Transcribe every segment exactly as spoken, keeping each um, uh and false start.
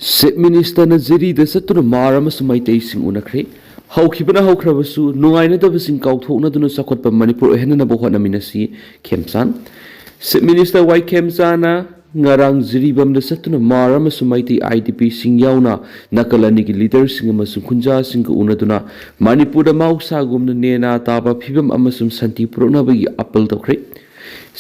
Chief ꯃꯤꯅꯤꯁꯇꯔꯅ ꯖꯤꯔꯤꯗ ꯆꯠꯇꯨꯅ ꯃꯥꯔ ꯑꯃꯁꯨꯡ ꯃꯩꯇꯩꯁꯤꯡ ꯎꯅꯈ꯭ꯔꯦ꯫ ꯍꯧꯈꯤꯕꯅ ꯍꯧꯈ꯭ꯔꯕꯁꯨ ꯅꯨꯡꯉꯥꯏꯅꯗꯕꯁꯤꯡ ꯀꯥꯎꯊꯣꯛꯅꯗꯨꯅ ꯆꯥꯎꯈꯠꯄ ꯃꯅꯤꯄꯨꯔ ꯑꯣꯏꯍꯟꯅꯅꯕ ꯍꯣꯠꯅꯃꯤꯟꯅꯁꯤ꯫ ꯈꯦꯝꯆꯥꯟ꯫ ꯆꯤꯐ ꯃꯤꯅꯤꯁꯇꯔ ꯋꯥꯏ ꯈꯦꯝꯆꯥꯟꯅ ꯉꯔꯥꯡ ꯖꯤꯔꯤꯕꯥꯝꯗ ꯆꯠꯇꯨꯅ ꯃꯥꯔ ꯑꯃꯁꯨꯡ ꯃꯩꯇꯩ ꯑꯥꯏ ꯗꯤ ꯄꯤꯁꯤꯡ ꯌꯥꯎꯅ ꯅꯥꯀꯜ ꯑꯅꯤꯒꯤ ꯂꯤꯗꯔꯁꯤꯡ ꯑꯃꯁꯨꯡ ꯈꯨꯟꯖꯥꯁꯤꯡꯒ ꯎꯅꯗꯨꯅ ꯃꯅꯤꯄꯨꯔꯗ ꯃꯍꯧꯁꯥꯒꯨꯝꯅ ꯅꯦꯅꯥ ꯇꯥꯕ ꯐꯤꯕꯝ ꯑꯃꯁꯨꯡ ꯁꯥꯟꯇꯤ ꯄꯨꯔꯛꯅꯕꯒꯤ ꯑꯥꯄꯤꯜ ꯇꯧꯈ꯭ꯔꯦ꯫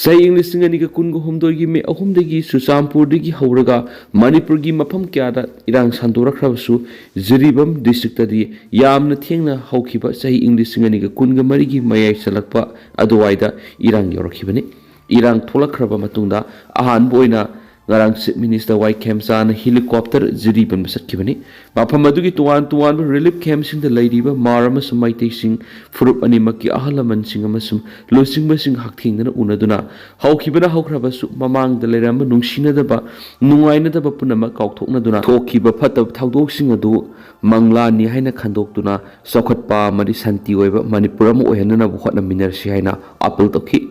ꯆꯍꯤ ꯏꯪ ꯂꯤꯁꯤꯡ ꯑꯅꯤꯒ ꯀꯨꯟꯒ ꯍꯨꯝꯗꯣꯏꯒꯤ ꯃꯦ ꯑꯍꯨꯝꯗꯒꯤ ꯆꯨꯔꯆꯥꯟꯄꯨꯔꯗꯒꯤ ꯍꯧꯔꯒ ꯃꯅꯤꯄꯨꯔꯒꯤ ꯃꯐꯝ ꯀꯌꯥꯗ ꯏꯔꯥꯡ ꯁꯟꯗꯣꯔꯛꯈ꯭ꯔꯕꯁꯨ, ꯖꯤꯔꯤꯕꯥꯝ ꯗꯤꯁꯇ꯭ꯔꯤꯛꯇꯗꯤ ꯌꯥꯝꯅ ꯊꯦꯡꯅ ꯍꯧꯈꯤꯕ ꯆꯍꯤ ꯏꯪ ꯂꯤꯁꯤꯡ ꯑꯅꯤꯒ ꯀꯨꯟꯒ ꯃꯔꯤꯒꯤ ꯃꯌꯥꯏ ꯆꯜꯂꯛꯄ ꯑꯗꯨꯋꯥꯏꯗ ꯏꯔꯥꯡ ꯌꯧꯔꯛꯈꯤꯕꯅꯤ꯫ ꯏꯔꯥꯡ ꯊꯣꯛꯂꯛꯈ꯭ꯔꯕ ꯃꯇꯨꯡꯗ ꯑꯍꯥꯟꯕ ꯑꯣꯏꯅ ꯉꯔꯥꯡ ꯆꯤꯐ ꯃꯤꯅꯤꯁꯇꯔ ꯋꯥꯏ ꯈꯦꯝꯆꯥꯅ ꯍꯦꯂꯤꯀꯣꯞꯇꯔ ꯖꯤꯔꯤꯕꯥꯝꯗ ꯆꯠꯈꯤꯕꯅꯤ꯫ ꯃꯐꯝ ꯑꯗꯨꯒꯤ ꯇꯣꯉꯥꯟ ꯇꯣꯉꯥꯟꯕ ꯔꯤꯂꯤꯐ ꯀꯦꯝꯞꯁꯤꯡꯗ ꯂꯩꯔꯤꯕ ꯃꯥꯔ ꯑꯃꯁꯨꯡ ꯃꯩꯇꯩꯁꯤꯡ, ꯐꯨꯔꯨꯞ ꯑꯅꯤꯃꯛꯀꯤ ꯑꯍꯜ ꯂꯃꯟꯁꯤꯡ ꯑꯃꯁꯨꯡ ꯂꯨꯆꯤꯡꯕꯁꯤꯡ ꯍꯛꯊꯦꯡꯅꯅ ꯎꯅꯗꯨꯅ ꯍꯧꯈꯤꯕꯅ ꯍꯧꯈ꯭ꯔꯕꯁꯨ ꯃꯃꯥꯡꯗ ꯂꯩꯔꯝꯕ ꯅꯨꯡꯁꯤꯅꯗꯕ, ꯅꯨꯡꯉꯥꯏꯅꯗꯕ ꯄꯨꯝꯅꯃꯛ ꯀꯥꯎꯊꯣꯛꯅꯗꯨꯅ ꯊꯣꯛꯈꯤꯕ ꯐꯠꯇꯕ ꯊꯧꯗꯣꯛꯁꯤꯡ ꯑꯗꯨ ꯃꯪꯂꯥꯟꯅꯤ ꯍꯥꯏꯅ ꯈꯟꯗꯣꯛꯇꯨꯅ ꯆꯥꯎꯈꯠꯄ ꯑꯃꯗꯤ ꯁꯥꯟꯇꯤ ꯑꯣꯏꯕ ꯃꯅꯤꯄꯨꯔ ꯑꯃ ꯑꯣꯏꯍꯟꯅꯅꯕ ꯍꯣꯠꯅꯃꯤꯟꯅꯔꯁꯤ ꯍꯥꯏꯅ ꯑꯥꯄꯤꯜ ꯇꯧꯈꯤ꯫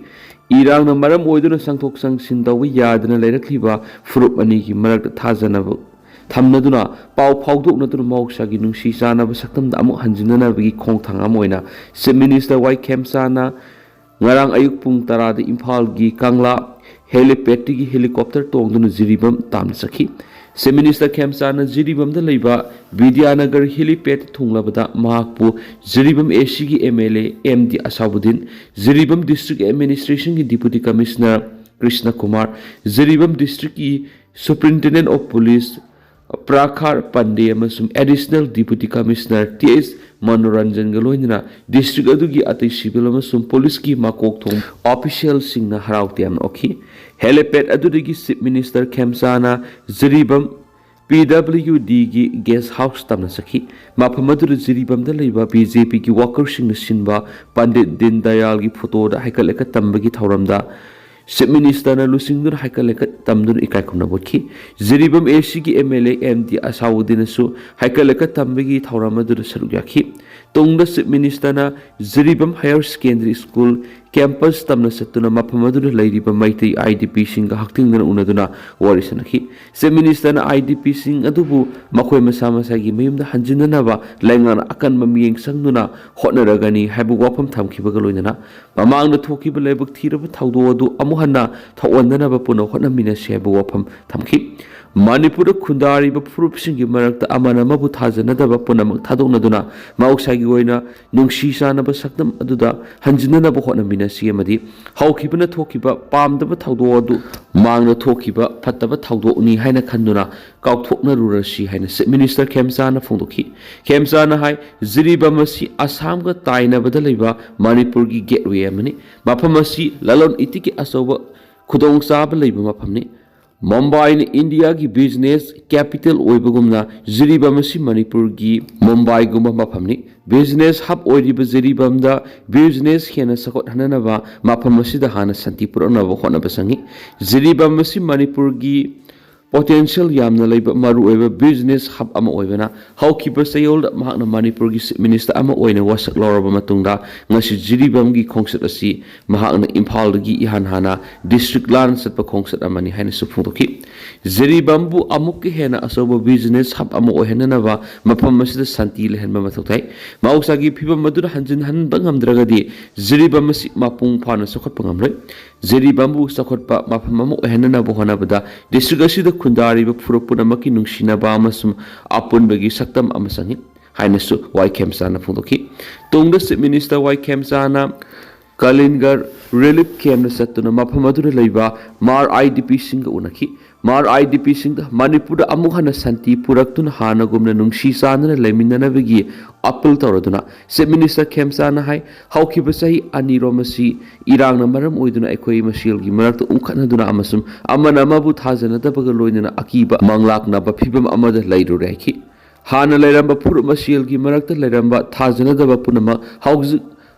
ꯏꯔꯥꯡꯅ ꯃꯔꯝ ꯑꯣꯏꯗꯨꯅ ꯆꯪꯊꯣꯛ ꯆꯪꯁꯤꯟ ꯇꯧꯕ ꯌꯥꯗꯅ ꯂꯩꯔꯛꯂꯤꯕ ꯐꯨꯔꯨꯞ ꯑꯅꯤꯒꯤ ꯃꯔꯛꯇ ꯊꯥꯖꯅꯕ ꯊꯝꯅꯗꯨꯅ ꯄꯥꯎ ꯐꯥꯎꯗꯣꯛꯅꯗꯨꯅ ꯃꯍꯧꯁꯥꯒꯤ ꯅꯨꯡꯁꯤ ꯆꯥꯟꯅꯕ ꯁꯛꯇꯝꯗ ꯑꯃꯨꯛ ꯍꯟꯖꯤꯟꯅꯅꯕꯒꯤ ꯈꯣꯡꯊꯥꯡ ꯑꯃ ꯑꯣꯏꯅ ꯆꯤꯐ ꯃꯤꯅꯤꯁꯇꯔ ꯋꯥꯏ ꯈꯦꯝꯆꯥꯅ ꯉꯔꯥꯡ ꯑꯌꯨꯛ ꯄꯨꯡ ꯇꯔꯥꯗ ꯏꯝꯐꯥꯜꯒꯤ ꯀꯪꯂꯥ ꯍꯦꯂꯤꯄꯦꯗꯇꯒꯤ ꯍꯦꯂꯤꯀꯣꯞꯇꯔ ꯇꯣꯡꯗꯨꯅ ꯖꯤꯔꯤꯕꯥꯝ ꯇꯥꯟꯅ ꯆꯠꯈꯤ꯫ ꯆꯤꯐ ꯃꯤꯅꯤꯁꯇꯔ ꯈꯦꯝꯆꯥꯟꯅ ꯖꯤꯔꯤꯕꯥꯝꯗ ꯂꯩꯕ ꯕꯤꯗ꯭ꯌꯥꯅꯒꯔ ꯍꯦꯂꯤꯄꯦꯗ ꯊꯨꯡꯂꯕꯗ ꯃꯍꯥꯛꯄꯨ ꯖꯤꯔꯤꯕꯥꯝ ꯑꯦ ꯁꯤꯒꯤ M L A M D Ashabuddin, Jiribam district ꯑꯦꯗꯃꯤꯅꯤꯁꯇ꯭ꯔꯦꯁꯟꯒꯤ ꯗꯤꯄꯨꯇꯤ ꯀꯃꯤꯁꯅꯔ ꯀ꯭ꯔꯤꯁꯅ ꯀꯨꯃꯥꯔ, ꯖꯤꯔꯤꯕꯥꯝ ꯗꯤꯁꯇ꯭ꯔꯤꯛꯀꯤ superintendent of police Prakhar Pande ꯑꯃꯁꯨꯡ additional deputy commissioner T S ꯃꯅꯣꯔꯟꯖꯟꯒ ꯂꯣꯏꯅꯅ ꯗꯤꯁꯇ꯭ꯔꯤꯛ ꯑꯗꯨꯒꯤ ꯑꯇꯩ ꯁꯤꯚꯤꯜ ꯑꯃꯁꯨꯡ ꯄꯨꯂꯤꯁꯀꯤ ꯃꯀꯣꯛ ꯊꯣꯡꯕ ꯑꯣꯐꯤꯁꯤꯌꯦꯜꯁꯤꯡꯅ ꯍꯔꯥꯎ ꯇꯌꯥꯝꯅ ꯑꯣꯛꯈꯤ꯫ ꯍꯦꯂꯤꯄꯦꯗ ꯑꯗꯨꯗꯒꯤ ꯆꯤꯐ ꯃꯤꯅꯤꯁꯇꯔ ꯈꯦꯝꯆꯥꯅ ꯖꯤꯔꯤꯕꯥꯝ ꯄꯤ ꯗꯕ꯭ꯂꯤꯎ ꯗꯤꯒꯤ ꯒꯦꯁ ꯍꯥꯎꯁ ꯇꯝꯅ ꯆꯠꯈꯤ꯫ ꯃꯐꯝ ꯑꯗꯨꯗ ꯖꯤꯔꯤꯕꯥꯝꯗ ꯂꯩꯕ ꯕꯤ ꯖꯦ ꯄꯤꯒꯤ ꯋꯥꯀꯔꯁꯤꯡꯅ ꯁꯤꯟꯕ ꯄꯟꯗꯤꯠ ꯗꯤꯟ ꯗꯌꯥꯜꯒꯤ ꯐꯣꯇꯣꯗ ꯍꯩꯀꯠ ꯂꯩꯀꯠ ꯇꯝꯕꯒꯤ ꯊꯧꯔꯝꯗ ꯆꯤꯐ ꯃꯤꯅꯤꯁꯇꯔꯅ ꯂꯨꯆꯤꯡꯗꯨꯅ ꯍꯩꯀꯠ ꯂꯩꯀꯠ ꯇꯝꯗꯨꯅ ꯏꯀꯥꯏ ꯈꯨꯝꯅꯕ ꯎꯠꯈꯤ꯫ ꯖꯤꯔꯤꯕꯥꯝ ꯑꯦ ꯁꯤꯒꯤ M L A M D ꯑꯁꯥꯎꯗꯤꯟꯅꯁꯨ ꯍꯩꯀꯠ ꯂꯩꯀꯠ ꯇꯝꯕꯒꯤ ꯊꯧꯔꯝ ꯑꯗꯨꯗ ꯁꯔꯨꯛ ꯌꯥꯈꯤ꯫ ꯇꯨꯡꯗ Chief Minister ꯅ Jiribam Higher Secondary School campus ꯇꯝꯅ ꯆꯠꯇꯨꯅ ꯃꯐꯝ ꯑꯗꯨꯗ ꯂꯩꯔꯤꯕ ꯃꯩꯇꯩ IDP ꯁꯤꯡꯒ ꯍꯛꯊꯦꯡꯅꯅ ꯎꯅꯗꯨꯅ ꯋꯥꯔꯤ ꯁꯥꯅꯈꯤ꯫ Chief Minister ꯅ IDP ꯁꯤꯡ ꯑꯗꯨꯕꯨ ꯃꯈꯣꯏ ꯃꯁꯥ ꯃꯁꯥꯒꯤ ꯃꯌꯨꯝꯗ ꯍꯟꯖꯤꯟꯅꯅꯕ ꯂꯩꯉꯥꯛꯅ ꯑꯀꯟꯕ ꯃꯤꯠꯌꯦꯡ ꯆꯪꯗꯨꯅ ꯍꯣꯠꯅꯔꯒꯅꯤ ꯍꯥꯏꯕ ꯋꯥꯐꯝ ꯊꯝꯈꯤꯕꯒ ꯂꯣꯏꯅꯅ ꯃꯃꯥꯡꯗ ꯊꯣꯛꯈꯤꯕ ꯂꯥꯏꯕꯛ ꯊꯤꯔꯕ ꯊꯧꯗꯣꯛ ꯑꯗꯨ ꯑꯃꯨꯛ ꯍꯟꯅ ꯊꯣꯛꯍꯟꯗꯅꯕ ꯄꯨꯟꯅ ꯍꯣꯠꯅꯃꯤꯟꯅꯁꯤ ꯍꯥꯏꯕ ꯋꯥꯐꯝ ꯊꯝꯈꯤ꯫ ꯃꯅꯤꯄꯨꯔꯗ ꯈꯨꯟꯗꯥꯔꯤꯕ ꯐꯨꯔꯨꯞꯁꯤꯡꯒꯤ ꯃꯔꯛꯇ ꯑꯃꯅ ꯑꯃꯕꯨ ꯊꯥꯖꯅꯗꯕ ꯄꯨꯝꯅꯃꯛ ꯊꯥꯗꯣꯛꯅꯗꯨꯅ ꯃꯍꯧꯁꯥꯒꯤ ꯑꯣꯏꯅ ꯅꯨꯡꯁꯤ ꯆꯥꯟꯅꯕ ꯁꯛꯇꯝ ꯑꯗꯨꯗ ꯍꯟꯖꯤꯟꯅꯅꯕ ꯍꯣꯠꯅꯃꯤꯟꯅꯁꯤ ꯑꯃꯗꯤ ꯍꯧꯈꯤꯕꯅ ꯊꯣꯛꯈꯤꯕ ꯄꯥꯝꯗꯕ ꯊꯧꯗꯣꯛ ꯑꯗꯨ ꯃꯥꯡꯗ ꯊꯣꯛꯈꯤꯕ ꯐꯠꯇꯕ ꯊꯧꯗꯣꯛꯅꯤ ꯍꯥꯏꯅ ꯈꯟꯗꯨꯅ ꯀꯥꯎꯊꯣꯛꯅꯔꯨꯔꯁꯤ ꯍꯥꯏꯅ Chief Minister ꯈꯦꯝꯆꯥꯅ ꯐꯣꯡꯗꯣꯛꯈꯤ꯫ ꯈꯦꯝꯆꯥꯅ ꯍꯥꯏ, ꯖꯤꯔꯤꯕꯥꯝ ꯑꯁꯤ ꯑꯁꯥꯝꯒ ꯇꯥꯏꯅꯕꯗ ꯂꯩꯕ ꯃꯅꯤꯄꯨꯔꯒꯤ gateway ꯑꯃꯅꯤ꯫ ꯃꯐꯝ ꯑꯁꯤ ꯂꯂꯣꯟ ꯏꯇꯤꯛꯀꯤ ꯑꯆꯧꯕ ꯈꯨꯗꯣꯡꯆꯥꯕ ꯂꯩꯕ ꯃꯐꯝꯅꯤ꯫ ꯃꯨꯝꯕꯥꯏꯅ ꯏꯟꯗꯤꯌꯥꯒꯤ business capital ꯑꯣꯏꯕꯒꯨꯝꯅ ꯖꯤꯔꯤꯕꯥꯝ ꯑꯁꯤ ꯃꯅꯤꯄꯨꯔꯒꯤ ꯃꯨꯝꯕꯥꯏꯒꯨꯝꯕ ꯃꯐꯝꯅꯤ꯫ Business hub ꯑꯣꯏꯔꯤꯕ ꯖꯤꯔꯤꯕꯥꯝꯗ business ꯍꯦꯟꯅ ꯆꯥꯎꯈꯠꯍꯟꯅꯅꯕ ꯃꯐꯝ ꯑꯁꯤꯗ ꯍꯥꯟꯅ ꯁꯥꯟꯇꯤ ꯄꯨꯔꯛꯅꯕ ꯍꯣꯠꯅꯕ ꯆꯪꯏ꯫ ꯖꯤꯔꯤꯕꯥꯝ ꯑꯁꯤ ꯃꯅꯤꯄꯨꯔꯒꯤ potential ꯌꯥꯝꯅ ꯂꯩꯕ ꯃꯔꯨꯑꯣꯏꯕ business hub ꯑꯃ ꯑꯣꯏꯕꯅ ꯍꯧꯈꯤꯕ ꯆꯌꯣꯜꯗ ꯃꯍꯥꯛꯅ ꯃꯅꯤꯄꯨꯔꯒꯤ Chief Minister ꯑꯃ ꯑꯣꯏꯅ ꯋꯥꯁꯛ ꯂꯧꯔꯕ ꯃꯇꯨꯡꯗ ꯉꯁꯤ ꯖꯤꯔꯤꯕꯥꯝꯒꯤ ꯈꯣꯡꯆꯠ ꯑꯁꯤ ꯃꯍꯥꯛꯅ ꯏꯝꯐꯥꯜꯗꯒꯤ ꯏꯍꯥꯟ ꯍꯥꯟꯅ district ꯂꯥꯟꯅ ꯆꯠꯄ ꯈꯣꯡꯆꯠ ꯑꯃꯅꯤ ꯍꯥꯏꯅꯁꯨ ꯐꯣꯡꯗꯣꯛꯈꯤ꯫ ꯖꯤꯔꯤꯕꯥꯝꯕꯨ ꯑꯃꯨꯛꯀ ꯍꯦꯟꯅ ꯑꯆꯧꯕ business hub ꯑꯃ ꯑꯣꯏꯍꯟꯅꯅꯕ ꯃꯐꯝ ꯑꯁꯤꯗ ꯁꯥꯟꯇꯤ ꯂꯩꯍꯟꯕ ꯃꯊꯧ ꯇꯥꯏ꯫ ꯃꯍꯧꯁꯥꯒꯤ ꯐꯤꯚꯝ ꯑꯗꯨꯗ ꯍꯟꯖꯤꯟꯍꯟꯕ ꯉꯝꯗ꯭ꯔꯒꯗꯤ ꯖꯤꯔꯤꯕꯥꯝ ꯑꯁꯤ ꯃꯄꯨꯡ ꯐꯥꯅ ꯆꯥꯎꯈꯠꯄ ꯉꯝꯂꯣꯏ꯫ ꯖꯤꯔꯤꯕꯥꯝꯕꯨ ꯆꯥꯎꯈꯠꯄ ꯃꯐꯝ ꯑꯃ ꯑꯣꯏꯍꯟꯅꯅꯕ ꯍꯣꯠꯅꯕꯗ district ꯑꯁꯤꯗ ꯈꯨꯟꯗꯥꯔꯤꯕ ꯐꯨꯔꯨꯞ ꯄꯨꯝꯅꯃꯛꯀꯤ ꯅꯨꯡꯁꯤꯅꯕ ꯑꯃꯁꯨꯡ ꯑꯄꯨꯟꯕꯒꯤ ꯁꯛꯇꯝ ꯑꯃ ꯆꯪꯏ ꯍꯥꯏꯅꯁꯨ ꯋꯥꯏ ꯈꯦꯝꯆꯥꯅ ꯐꯣꯡꯗꯣꯛꯈꯤ꯫ ꯇꯨꯡꯗ Chief Minister ꯋꯥꯏ ꯈꯦꯝꯆꯥꯅ ꯀꯂꯤꯡꯒꯔ relief camp ꯇ ꯆꯠꯇꯨꯅ ꯃꯐꯝ ꯑꯗꯨꯗ ꯂꯩꯕ ꯃꯥꯔ IDP ꯁꯤꯡꯒ ꯎꯅꯈꯤ꯫ ꯃꯥꯔ IDP ꯁꯤꯡꯗ ꯃꯅꯤꯄꯨꯔꯗ ꯑꯃꯨꯛ ꯍꯟꯅ ꯁꯥꯟꯇꯤ ꯄꯨꯔꯛꯇꯨꯅ ꯍꯥꯟꯅꯒꯨꯝꯅ ꯅꯨꯡꯁꯤ ꯆꯥꯟꯅꯅ ꯂꯩꯃꯤꯟꯅꯅꯕꯒꯤ appeal ꯇꯧꯔꯗꯨꯅ Chief Minister ꯈꯦꯝꯆꯥꯅ ꯍꯥꯏ, ꯍꯧꯈꯤꯕ ꯆꯍꯤ ꯑꯅꯤꯔꯣꯝ ꯑꯁꯤ ꯏꯔꯥꯡꯅ ꯃꯔꯝ ꯑꯣꯏꯗꯨꯅ ꯑꯩꯈꯣꯏ ꯃꯁꯦꯜꯒꯤ ꯃꯔꯛꯇ ꯎꯪꯈꯠꯅꯗꯨꯅ ꯑꯃꯁꯨꯡ ꯑꯃꯅ ꯑꯃꯕꯨ ꯊꯥꯖꯅꯗꯕꯒ ꯂꯣꯏꯅꯅ ꯑꯀꯤꯕ ꯃꯪꯂꯥꯛꯅꯕ ꯐꯤꯚꯝ ꯑꯃꯗ ꯂꯩꯔꯨꯔꯦ ꯍꯥꯏꯈꯤ꯫ ꯍꯥꯟꯅ ꯂꯩꯔꯝꯕ ꯐꯨꯔꯨꯞ ꯃꯁꯦꯜꯒꯤ ꯃꯔꯛꯇ ꯂꯩꯔꯝꯕ ꯊꯥꯖꯅꯗꯕ ꯄꯨꯝꯅꯃꯛ ꯍꯧꯖꯤꯛ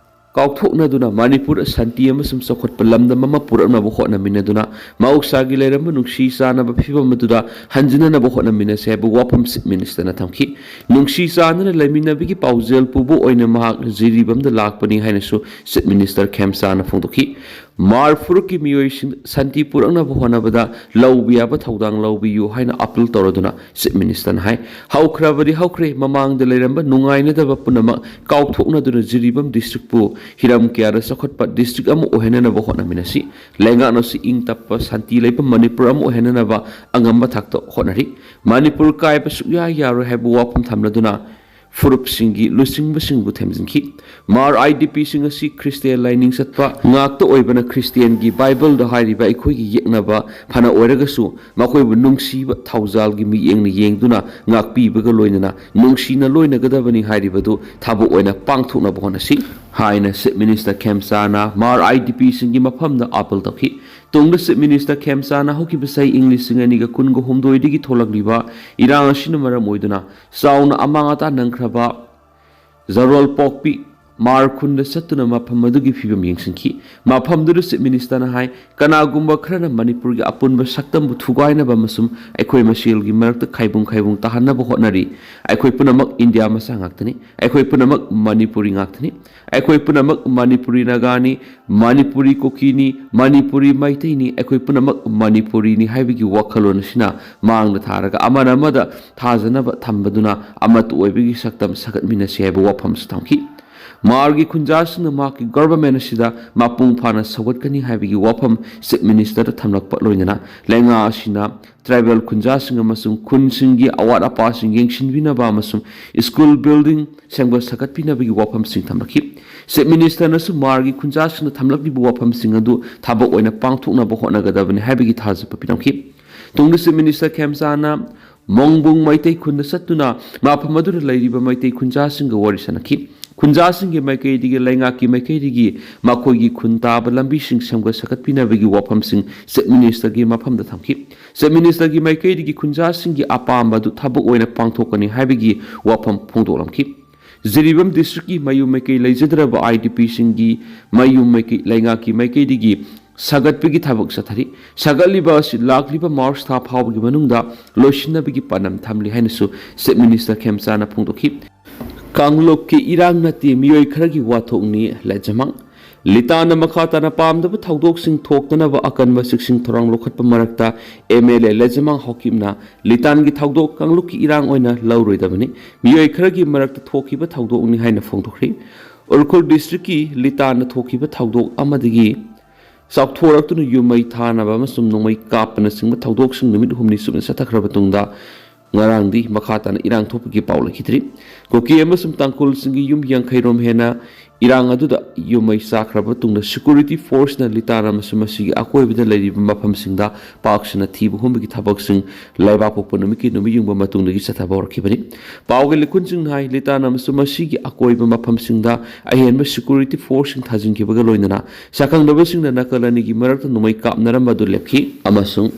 ꯀꯥꯎꯊꯣꯛꯅꯗꯨꯅ ꯃꯅꯤꯄꯨꯔ ꯁꯥꯟꯇꯤ ꯑꯃꯁꯨꯡ ꯆꯥꯎꯈꯠꯄ ꯂꯝꯗꯝ ꯑꯃ ꯄꯨꯔꯛꯅꯕ ꯍꯣꯠꯅꯃꯤꯟꯅꯗꯨꯅ ꯃꯍꯧꯁꯥꯒꯤ ꯂꯩꯔꯝꯕ ꯅꯨꯡꯁꯤ ꯆꯥꯟꯅꯕ ꯐꯤꯕꯝ ꯑꯗꯨꯗ ꯍꯟꯖꯤꯟꯅꯅꯕ ꯍꯣꯠꯅꯃꯤꯟꯅꯁꯤ ꯍꯥꯏꯕ ꯋꯥꯐꯝ Chief Minister ꯅ ꯊꯝꯈꯤ꯫ ꯅꯨꯡꯁꯤ ꯆꯥꯟꯅꯅ ꯂꯩꯃꯤꯟꯅꯕꯒꯤ ꯄꯥꯎꯖꯦꯜ ꯄꯨꯕ ꯑꯣꯏꯅ ꯃꯍꯥꯛ ꯖꯤꯔꯤꯕꯥꯝꯗ ꯂꯥꯛꯄꯅꯤ ꯍꯥꯏꯅꯁꯨ Chief Minister ꯈꯦꯝꯆꯥꯅ ꯐꯣꯡꯗꯣꯛꯈꯤ꯫ ꯃꯥꯔ ꯐꯨꯔꯨꯞꯀꯤ ꯃꯤꯑꯣꯏꯁꯤꯡ ꯁꯥꯟꯇꯤ ꯄꯨꯔꯛꯅꯕ ꯍꯣꯠꯅꯕꯗ ꯂꯧꯕ ꯌꯥꯕ ꯊꯧꯗꯥꯡ ꯂꯧꯕꯤꯌꯨ ꯍꯥꯏꯅ ꯑꯥꯄꯤꯜ ꯇꯧꯔꯗꯨꯅ Chief Minister ꯅ ꯍꯥꯏ, ꯍꯧꯈ꯭ꯔꯕꯗꯤ ꯍꯧꯈ꯭ꯔꯦ, ꯃꯃꯥꯡꯗ ꯂꯩꯔꯝꯕ ꯅꯨꯡꯉꯥꯏꯅꯗꯕ ꯄꯨꯝꯅꯃꯛ ꯀꯥꯎꯊꯣꯛꯅꯗꯨꯅ ꯖꯤꯔꯤꯕꯥꯝ district ꯄꯨ ꯍꯤꯔꯝ ꯀꯌꯥꯗ ꯆꯥꯎꯈꯠꯄ district ꯑꯃ ꯑꯣꯏꯍꯟꯅꯅꯕ ꯍꯣꯠꯅꯃꯤꯟꯅꯁꯤ꯫ ꯂꯩꯉꯥꯛꯅꯁꯨ ꯏꯪ ꯇꯞꯄ, ꯁꯥꯟꯇꯤ ꯂꯩꯕ ꯃꯅꯤꯄꯨꯔ ꯑꯃ ꯑꯣꯏꯍꯟꯅꯅꯕ ꯑꯉꯝꯕ ꯊꯥꯛꯇ ꯍꯣꯠꯅꯔꯤ꯫ ꯃꯅꯤꯄꯨꯔ ꯀꯥꯏꯕ ꯁꯨꯛꯌꯥ ꯌꯥꯔꯣꯏ ꯍꯥꯏꯕ ꯋꯥꯐꯝ ꯊꯝꯂꯗꯨꯅ ꯐꯨꯔꯨꯞꯁꯤꯡꯒꯤ ꯂꯨꯆꯤꯡꯕꯁꯤꯡꯕꯨ ꯊꯦꯝꯖꯤꯟꯈꯤ꯫ ꯃꯥꯔ ꯑꯥꯏ ꯗꯤ ꯄꯤꯁꯤꯡ ꯑꯁꯤ ꯈ꯭ꯔꯤꯁꯇꯤꯌꯥꯟ ꯂꯥꯏꯅꯤꯡ ꯆꯠꯄ ꯉꯥꯛꯇ ꯑꯣꯏꯕꯅ ꯈ꯭ꯔꯤꯁꯇꯤꯌꯥꯟꯒꯤ ꯕꯥꯏꯕꯜꯗ ꯍꯥꯏꯔꯤꯕ ꯑꯩꯈꯣꯏꯒꯤ ꯌꯦꯛꯅꯕ ꯐꯅ ꯑꯣꯏꯔꯒꯁꯨ ꯃꯈꯣꯏꯕꯨ ꯅꯨꯡꯁꯤꯕ ꯊꯧꯖꯥꯜꯒꯤ ꯃꯤꯠꯌꯦꯡꯅ ꯌꯦꯡꯗꯨꯅ ꯉꯥꯛꯄꯤꯕꯒ ꯂꯣꯏꯅꯅ ꯅꯨꯡꯁꯤꯅ ꯂꯣꯏꯅꯒꯗꯕꯅꯤ ꯍꯥꯏꯔꯤꯕꯗꯨ ꯊꯕꯛ ꯑꯣꯏꯅ ꯄꯥꯡꯊꯣꯛꯅꯕ ꯍꯣꯠꯅꯁꯤ ꯍꯥꯏꯅ Chief Minister ꯈꯦꯝꯆꯥꯅ R I D ꯄꯤꯁꯤꯡꯒꯤ ꯃꯐꯝꯗ ꯑꯥꯄꯤꯜ ꯇꯧꯈꯤ꯫ ꯇꯨꯡꯗ Chief Minister ꯈꯦꯝꯆꯥꯅ ꯍꯧꯈꯤꯕ ꯆꯍꯤ ꯏꯪ ꯂꯤꯁꯤꯡ ꯑꯅꯤꯒ ꯀꯨꯟꯒ ꯍꯨꯝꯗꯣꯏꯗꯒꯤ ꯊꯣꯛꯂꯛꯂꯤꯕ ꯏꯔꯥꯡ ꯑꯁꯤꯅ ꯃꯔꯝ ꯑꯣꯏꯗꯨꯅ ꯆꯥꯎꯅ ꯑꯃꯥꯡ ꯑꯇꯥ ꯅꯪꯈ꯭ꯔꯕ ꯖꯔꯣꯜ ꯄꯣꯛꯄꯤ ꯃꯥꯔ ꯈꯨꯟꯗ ꯆꯠꯇꯨꯅ ꯃꯐꯝ ꯑꯗꯨꯒꯤ ꯐꯤꯕꯝ ꯌꯦꯡꯁꯤꯟꯈꯤ꯫ ꯃꯐꯝꯗꯨꯗ Chief Minister ꯅ ꯍꯥꯏ, ꯀꯅꯥꯒꯨꯝꯕ ꯈꯔꯅ ꯃꯅꯤꯄꯨꯔꯒꯤ ꯑꯄꯨꯟꯕ ꯁꯛꯇꯝꯕꯨ ꯊꯨꯒꯥꯏꯅꯕ ꯑꯃꯁꯨꯡ ꯑꯩꯈꯣꯏ ꯃꯁꯦꯜꯒꯤ ꯃꯔꯛꯇ ꯈꯥꯏꯕꯨꯡ ꯈꯥꯏꯕꯨꯡ ꯇꯥꯍꯟꯅꯕ ꯍꯣꯠꯅꯔꯤ꯫ ꯑꯩꯈꯣꯏ ꯄꯨꯝꯅꯃꯛ ꯏꯟꯗꯤꯌꯥ ꯃꯆꯥ ꯉꯥꯛꯇꯅꯤ꯫ ꯑꯩꯈꯣꯏ ꯄꯨꯝꯅꯃꯛ ꯃꯅꯤꯄꯨꯔꯤ ꯉꯥꯛꯇꯅꯤ꯫ ꯑꯩꯈꯣꯏ ꯄꯨꯝꯅꯃꯛ ꯃꯅꯤꯄꯨꯔꯤ ꯅꯥꯒꯥꯅꯤ, ꯃꯅꯤꯄꯨꯔꯤ ꯀꯨꯀꯤꯅꯤ, ꯃꯅꯤꯄꯨꯔꯤ ꯃꯩꯇꯩꯅꯤ, ꯑꯩꯈꯣꯏ ꯄꯨꯝꯅꯃꯛ ꯃꯅꯤꯄꯨꯔꯤꯅꯤ ꯍꯥꯏꯕꯒꯤ ꯋꯥꯈꯜꯂꯣꯟ ꯑꯁꯤꯅ ꯃꯥꯡꯗ ꯊꯥꯔꯒ ꯑꯃꯅ ꯑꯃꯗ ꯊꯥꯖꯅꯕ ꯊꯝꯕꯗꯨꯅ ꯑꯃꯠꯇ ꯑꯣꯏꯕꯒꯤ ꯁꯛꯇꯝ ꯁꯥꯒꯠꯃꯤꯟꯅꯁꯤ ꯍꯥꯏꯕ ꯋꯥꯐꯝꯁꯨ ꯊꯝꯈꯤ꯫ ꯃꯥꯔꯒꯤ ꯈꯨꯟꯖꯥꯁꯤꯡꯅ ꯃꯍꯥꯛꯀꯤ government ꯑꯁꯤꯗ ꯃꯄꯨꯡ ꯐꯥꯅ ꯁꯧꯒꯠꯀꯅꯤ ꯍꯥꯏꯕꯒꯤ ꯋꯥꯐꯝ Chief Minister ꯗ ꯊꯝꯂꯛꯄ ꯂꯣꯏꯅꯅ ꯂꯩꯉꯥꯛ ꯑꯁꯤꯅ tribal ꯈꯨꯟꯖꯥꯁꯤꯡ ꯑꯃꯁꯨꯡ ꯈꯨꯟꯁꯤꯡꯒꯤ ꯑꯋꯥꯠ ꯑꯄꯥꯁꯤꯡ ꯌꯦꯡꯁꯤꯟꯕꯤꯅꯕ ꯑꯃꯁꯨꯡ school building ꯁꯦꯝꯒꯠ ꯁꯥꯒꯠꯄꯤꯅꯕꯒꯤ ꯋꯥꯐꯝꯁꯤꯡ ꯊꯝꯂꯛꯈꯤ꯫ Chief Minister ꯅꯁꯨ ꯃꯥꯔꯒꯤ ꯈꯨꯟꯖꯥꯁꯤꯡꯅ ꯊꯝꯂꯛꯂꯤꯕ ꯋꯥꯐꯝꯁꯤꯡ ꯑꯗꯨ ꯊꯕꯛ ꯑꯣꯏꯅ ꯄꯥꯡꯊꯣꯛꯅꯕ ꯍꯣꯠꯅꯒꯗꯕꯅꯤ ꯍꯥꯏꯕꯒꯤ ꯊꯥꯖꯕ ꯄꯤꯔꯝꯈꯤ꯫ ꯇꯨꯡꯗ Chief Minister ꯈꯦꯝꯆꯥꯅ ꯃꯣꯡꯕꯨꯡ ꯃꯩꯇꯩ ꯈꯨꯟꯗ ꯆꯠꯇꯨꯅ ꯃꯐꯝ ꯑꯗꯨꯗ ꯂꯩꯔꯤꯕ ꯃꯩꯇꯩ ꯈꯨꯟꯖꯥꯁꯤꯡꯒ ꯋꯥꯔꯤ ꯁꯥꯅꯈꯤ꯫ ꯈꯨꯟꯖꯥꯁꯤꯡꯒꯤ ꯃꯥꯏꯀꯩꯗꯒꯤ, ꯂꯩꯉꯥꯛꯀꯤ ꯃꯥꯏꯀꯩꯗꯒꯤ ꯃꯈꯣꯏꯒꯤ ꯈꯨꯟ ꯇꯥꯕ ꯂꯝꯕꯤꯁꯤꯡ ꯁꯦꯝꯒꯠ ꯁꯥꯒꯠꯄꯤꯅꯕꯒꯤ ꯋꯥꯐꯝꯁꯤꯡ Chief Minister ꯒꯤ ꯃꯐꯝꯗ ꯊꯝꯈꯤ꯫ Chief Minister ꯒꯤ ꯃꯥꯏꯀꯩꯗꯒꯤ ꯈꯨꯟꯖꯥꯁꯤꯡꯒꯤ ꯑꯄꯥꯝꯕ ꯑꯗꯨ ꯊꯕꯛ ꯑꯣꯏꯅ ꯄꯥꯡꯊꯣꯛꯀꯅꯤ ꯍꯥꯏꯕꯒꯤ ꯋꯥꯐꯝ ꯐꯣꯡꯗꯣꯛꯂꯝꯈꯤ꯫ ꯖꯤꯔꯤꯕꯥꯝ ꯗꯤꯁꯇ꯭ꯔꯤꯛꯀꯤ ꯃꯌꯨꯝ ꯃꯩꯀꯩ ꯂꯩꯖꯗ꯭ꯔꯕ IDPꯁꯤꯡꯒꯤ ꯃꯌꯨꯝ ꯃꯩꯀꯩ ꯂꯩꯉꯥꯛꯀꯤ ꯃꯥꯏꯀꯩꯗꯒꯤ ꯁꯥꯒꯠꯄꯒꯤ ꯊꯕꯛ ꯆꯠꯊꯔꯤ꯫ ꯁꯥꯒꯠꯂꯤꯕ ꯑꯁꯤ ꯂꯥꯛꯂꯤꯕ ꯃꯥꯔꯆ ꯊꯥ ꯐꯥꯎꯕꯒꯤ ꯃꯅꯨꯡꯗ ꯂꯣꯏꯁꯤꯟꯅꯕꯒꯤ ꯄꯥꯟꯗꯝ ꯊꯝꯂꯤ ꯍꯥꯏꯅꯁꯨ ꯆꯤꯐ ꯃꯤꯅꯤꯁꯇꯔ ꯈꯦꯝꯆꯥꯅ ꯐꯣꯡꯗꯣꯛꯈꯤ꯫ ꯀꯥꯡꯂꯨꯞꯀꯤ ꯏꯔꯥꯡ ꯅꯠꯇꯦ, ꯃꯤꯑꯣꯏ ꯈꯔꯒꯤ ꯋꯥꯊꯣꯛꯅꯤ, ꯂꯩꯖꯃꯥꯡ꯫ ꯂꯤꯇꯥꯟꯅ ꯃꯈꯥ ꯇꯥꯅ ꯄꯥꯝꯗꯕ ꯊꯧꯗꯣꯛꯁꯤꯡ ꯊꯣꯛꯇꯅꯕ ꯑꯀꯟꯕ ꯆꯦꯛꯁꯤꯟ ꯊꯧꯔꯥꯡ ꯂꯧꯈꯠꯄ ꯃꯔꯛꯇ MLA ꯂꯩꯖꯃꯥꯡ ꯍꯥꯎꯀꯤꯞꯅ ꯂꯤꯇꯥꯟꯒꯤ ꯊꯧꯗꯣꯛ ꯀꯥꯡꯂꯨꯞꯀꯤ ꯏꯔꯥꯡ ꯑꯣꯏꯅ ꯂꯧꯔꯣꯏꯗꯕꯅꯤ꯫ ꯃꯤꯑꯣꯏ ꯈꯔꯒꯤ ꯃꯔꯛꯇ ꯊꯣꯛꯈꯤꯕ ꯊꯧꯗꯣꯛꯅꯤ ꯍꯥꯏꯅ ꯐꯣꯡꯗꯣꯛꯈ꯭ꯔꯤ꯫ ꯎꯈ꯭ꯔꯨꯜ ꯗꯤꯁꯇ꯭ꯔꯤꯛꯀꯤ ꯂꯤꯇꯥꯟꯅ ꯊꯣꯛꯈꯤꯕ ꯊꯧꯗꯣꯛ ꯑꯃꯗꯒꯤ ꯆꯥꯎꯊꯣꯔꯛꯇꯨꯅ ꯌꯨꯝ ꯃꯩ ꯊꯥꯅꯕ ꯑꯃꯁꯨꯡ ꯅꯣꯡꯃꯩ ꯀꯥꯞꯄꯅꯆꯤꯡꯕ ꯊꯧꯗꯣꯛꯁꯤꯡ ꯅꯨꯃꯤꯠ ꯍꯨꯝꯅꯤ ꯆꯨꯞꯅ ꯆꯠꯊꯈ꯭ꯔꯕ ꯇꯨꯡꯗ ꯉꯔꯥꯡꯗꯤ ꯃꯈꯥ ꯇꯥꯅ ꯏꯔꯥꯡ ꯊꯣꯛꯄꯒꯤ ꯄꯥꯎ ꯂꯩꯈꯤꯗ꯭ꯔꯤ꯫ ꯀꯨꯀꯤ ꯑꯃꯁꯨꯡ ꯇꯥꯡꯈꯨꯜꯁꯤꯡꯒꯤ ꯌꯨꯝ ꯌꯥꯡꯈꯩ ꯔꯣꯝ ꯍꯦꯟꯅ ꯏꯔꯥꯡ ꯑꯗꯨꯗ ꯌꯨꯝ ꯃꯩ ꯆꯥꯈ꯭ꯔꯕ ꯃꯇꯨꯡꯗ ꯁꯦꯀ꯭ꯌꯨꯔꯤꯇꯤ ꯐꯣꯔꯁꯅ ꯂꯤꯇꯥꯟ ꯑꯃꯁꯨꯡ ꯃꯁꯤꯒꯤ ꯑꯀꯣꯏꯕꯗ ꯂꯩꯔꯤꯕ ꯃꯐꯝꯁꯤꯡꯗ ꯄꯥꯛ ꯁꯟꯅ ꯊꯤꯕ ꯍꯨꯝꯕꯒꯤ ꯊꯕꯛꯁꯤꯡ ꯂꯩꯕꯥꯛꯄꯣꯛꯄ ꯅꯨꯃꯤꯠꯀꯤ ꯅꯨꯃꯤꯠ ꯌꯨꯡꯕ ꯃꯇꯨꯡꯗꯒꯤ ꯆꯠꯊꯕ ꯍꯧꯔꯛꯈꯤꯕꯅꯤ꯫ ꯄꯥꯎꯒꯤ ꯂꯤꯈꯨꯟꯁꯤꯡꯅ ꯍꯥꯏ, ꯂꯤꯇꯥꯟ ꯑꯃꯁꯨꯡ ꯃꯁꯤꯒꯤ ꯑꯀꯣꯏꯕ ꯃꯐꯝꯁꯤꯡꯗ ꯑꯍꯦꯟꯕ ꯁꯦꯀ꯭ꯌꯨꯔꯤꯇꯤ ꯐꯣꯔꯁꯁꯤꯡ ꯊꯥꯖꯤꯟꯈꯤꯕꯒ ꯂꯣꯏꯅꯅ ꯁꯛꯈꯪꯗꯕꯁꯤꯡꯅ ꯅꯥꯀꯜ ꯑꯅꯤꯒꯤ ꯃꯔꯛꯇ ꯅꯣꯡꯃꯩ ꯀꯥꯞꯅꯔꯝꯕ ꯑꯗꯨ ꯂꯦꯞꯈꯤ ꯑꯃꯁꯨꯡ